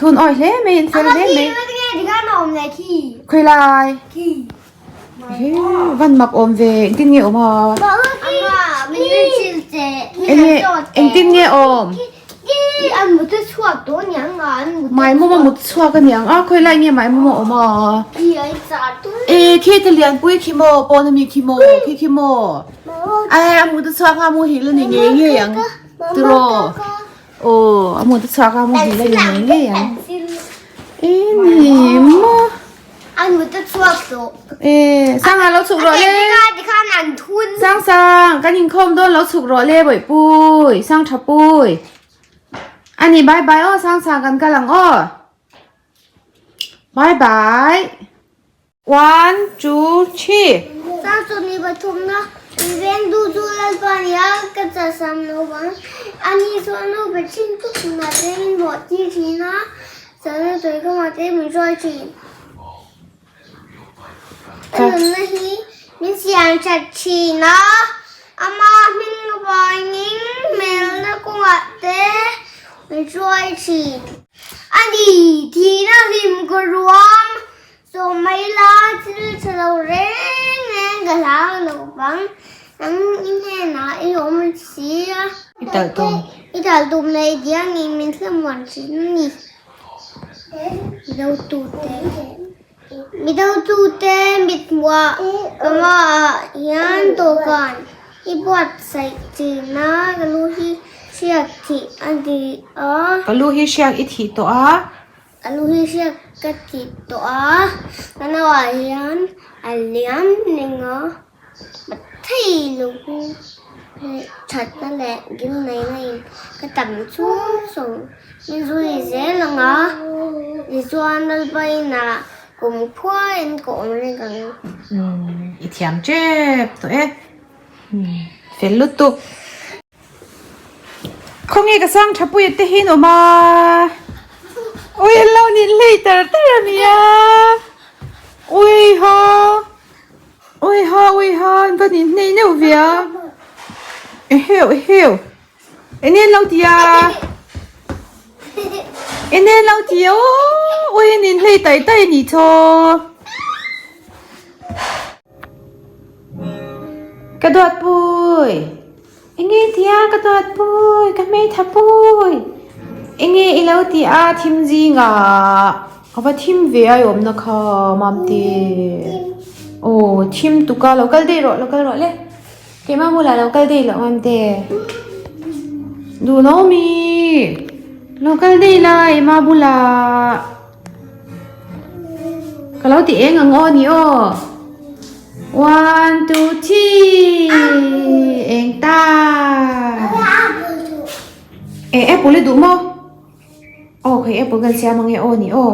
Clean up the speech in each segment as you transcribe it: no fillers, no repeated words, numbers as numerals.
Thun awi hle mai an fel hle mai. Khawi lai? He van mak awm ve engtin nge awm a? Enge engtin nge awm? Maimawm a mut chhuak a niang a khawi lai nge maimawm a awm a? E khi te lianpui khi maw pawn ami khi maw khi khi maw? Ai a mut a chhuak a muhil a ni ngei ngei ang tiraw? Aw a mut a chhuak a muhil a ni ngei ngei ang e ni maw An mut a chhuak tawh. E Sanga lo chhuk rawh le. Tikhan an thun. Sang sang kan inkhawm dawn lo chhuk rawh le Bawihpui Sang Thapui. Ani bye bye aw Sang sang kan kal ang aw. Bye bye. One, two, three. Sang 23 na veng du chu Lalpa nia ka chasam lo vang. Ani chuan no ber thin tuk hmunah te min bawh tir thin a, chana tui kawngah te min hruai thin. Ka nunna hi min siam that thin a, ama hming avangin hmelna kawngah te min hruai thin. Ani thihna hlim ka ruam. Sawm mai la, thil tha lo reng reng ka hlau lo vang. Nang i hnenah i awm si a. I talh tum. I talh tum leh i diangin min thlamuan thin a ni. Midotute Midotute mithmuah ka hmaah hian dawhkan i buatsaih thin a, ka lu hi hriak thih a ni a. Ka lu hi hriak i thih tawh a. A lu hi hriat ka ti tawh a, ka nauah hian a liam reng a, mathei lo hi thatna leh gil neihna in ka tam chung sawng min zui zel ang a, tichuan Lalpa inah kum khuain ka awm reng ang. Umm i thiam tep tawh e, fel lutuk. Khawnge ka sang tha pui te hi an awm a ui an lo nin hlei tar tar a nia ui ha ui ha ui ha an va nin hnei neuh ve a eheu eheu enge an lo ti a enge an lo ti a aw ui an in hlei tai tai a nih chaw. Ka duatpui enge ti a ka duatpui ka hmeitha pui enge i lo ti a thim zingah a va thim ve a i awmna kha mamte aw thim tuk a lo kal daih rawh lo kal rawh le keimah bulah lo kal daih loh mamte duh lo mi lo kal daih la ema bulah. Ka lo ti eng ang aw ni aw. One, two, three. Eng ta. E apple i duh maw? Aw khai apple kan siam ang e aw ni aw.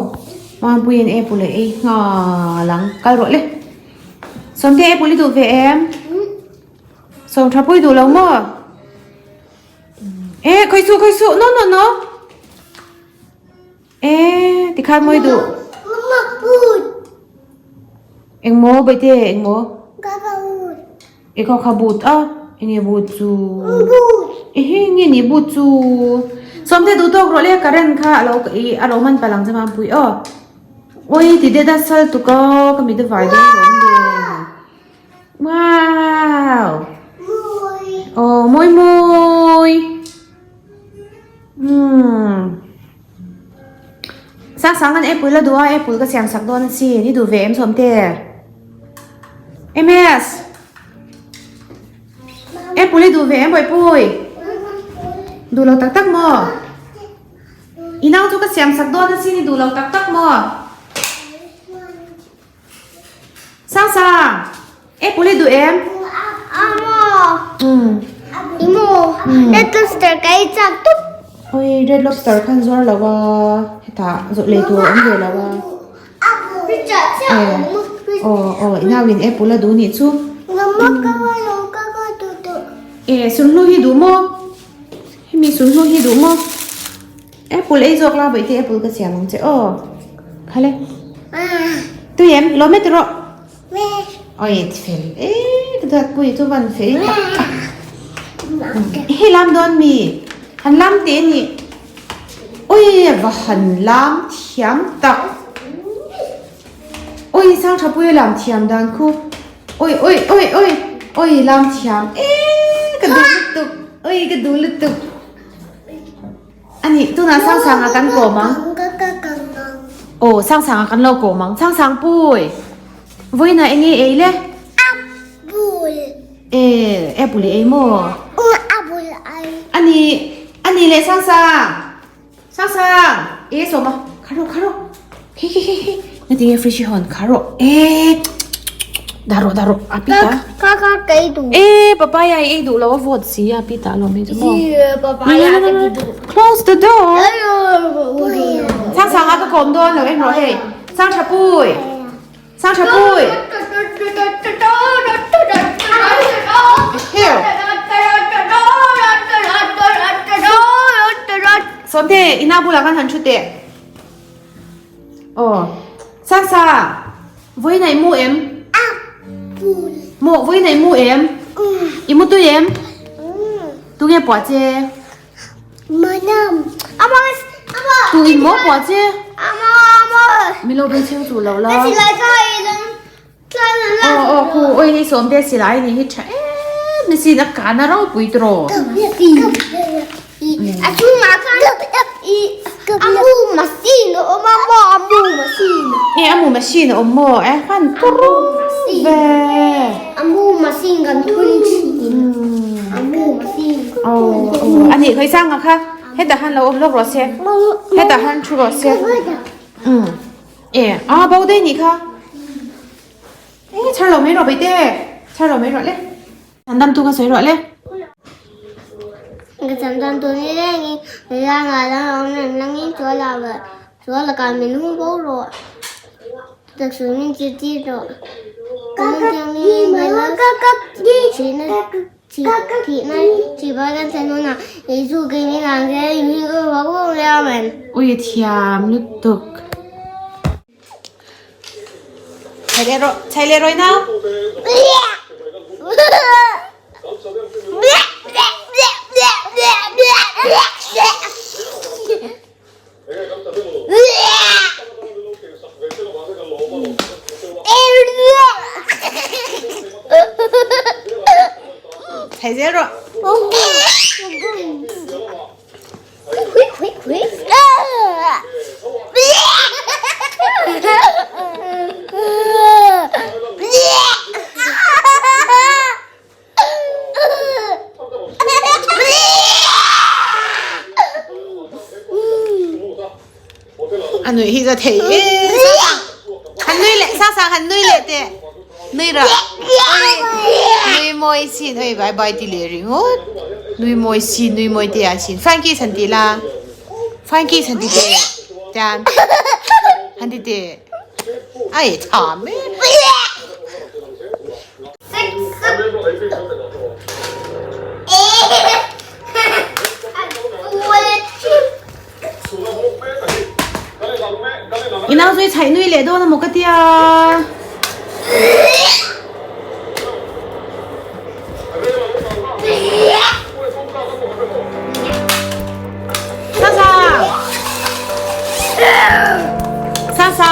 Mampuiin apple a ei nghal ang. Kal rawh le. Sawmte apple i duh ve em? Sawmthapui duh lo maw? E khawi suh khawi suh no no no. E tikhan mawi duh. Mama put. Engmaw baite engmaw? Ka ka but. E kha kha but a enge but chu? But. Ehe nge ni but chu? Sawmte duh tawk rawh le current kha alo i alo man palh ang che mampui aw. Oi ti det a sal tuk a ka mit a vai dawn lawm le. Wow. Oh mawi mawi. Umm. Sang sang an apple la duh a apple ka siam sak dawn a sin i duh ve em chhawm te MS apple i duh ve em bawihpui duh lo tak tak maw i nau chu ka siam sak dawn a sin i duh lo tak tak maw Sang sang apple i duh em Amo. Imo. Red lobster ka ei chak tup. Oi red lobster khan zuar lo a hetah zawrh lei tur a awm ve lo a. Aw aw i nau in apple a duh nih chu. E sulhnu hi duh maw? Hemi sulhnu hi duh maw? Apple ei zawk la bawihte apple ka siam ang che aw. Khale. Tui em lawm e tawh. Oi fel e ka duat pui chu van fel tak. Hei lam dawn mi. Han lam te ni. Ui va han lam thiam tak. Ui sang tha pui lam thiam dan khu. Ui ui ui ui ui lam thiam e ka duh lutuk. Ui ka duh lutuk. Ani tunah sang sang ah kan kawm ang. Aw sang sang ah kan lo kawm ang. Sang sang pui. Vawiinah eng nge ei le? Apple. E apple i ei maw? Apple ai. Ani ani leh sang sang. Sang sang. E sawma kha rawh kha rawh. Hi hi hi hi. Ngati nge fridge hi hawn kha rawh. E dah rawh dah rawh a pita. Kha kha ka ei duh. E papaya i ei duh lo a vawt si a pita alawm hei chu maw. Papaya ka ti duh. Close the door. Sang sang a ka kawm dawn lo en rawh hei. Sang tha pui. Sang tha pui. Here. Sawmte ina bulah khan han thu teh. Aw. Sang sang. Vawiin ah i mu em? Maw vawiin ah i mu em? I mu tui em? Tunge puah che? Tu in maw puah che? Milo beng chheng chu lo la. Aw aw khu oi hei sawmte silai ni hi tha em a sin a kan a ropui tawh. Nge a mu machine a awm maw e hman turu ve. Aw aw a nih khawi sanga kha hetah khan lo awm lawk rawh se hetah khan thu rawh se umm e a bo daih nih kha e chhar lo mai rawh baihte chhar lo mai rawh le. An dam tu ka sawi rawh le. Ka cham dan tur ni rengin Ranga lang awm reng langin chuala chuala ka min hung bo rawh taksa min chir tir rawh ka nun thianghlim in hmel a thihna thihna thihba kan thlen hunah Isu kei min ang zel in hming ka vak vak hle amen. Ui thiam lutuk. Chhai leh rawh, chhai leh rawih nau. Chhai zel rawh. A nuih hi za thei e han nui leh sang sang han nui leh teh nui rah nui mawi sin oi bye bye ti leh ringawt nui mawi sin nui mawi te ah sin Frankie san ti la Frankie san ti teh tian han ti teh ai tham e. I nau chu i chhaih nui leh dawn a maw ka tia. Sasa! Sasa!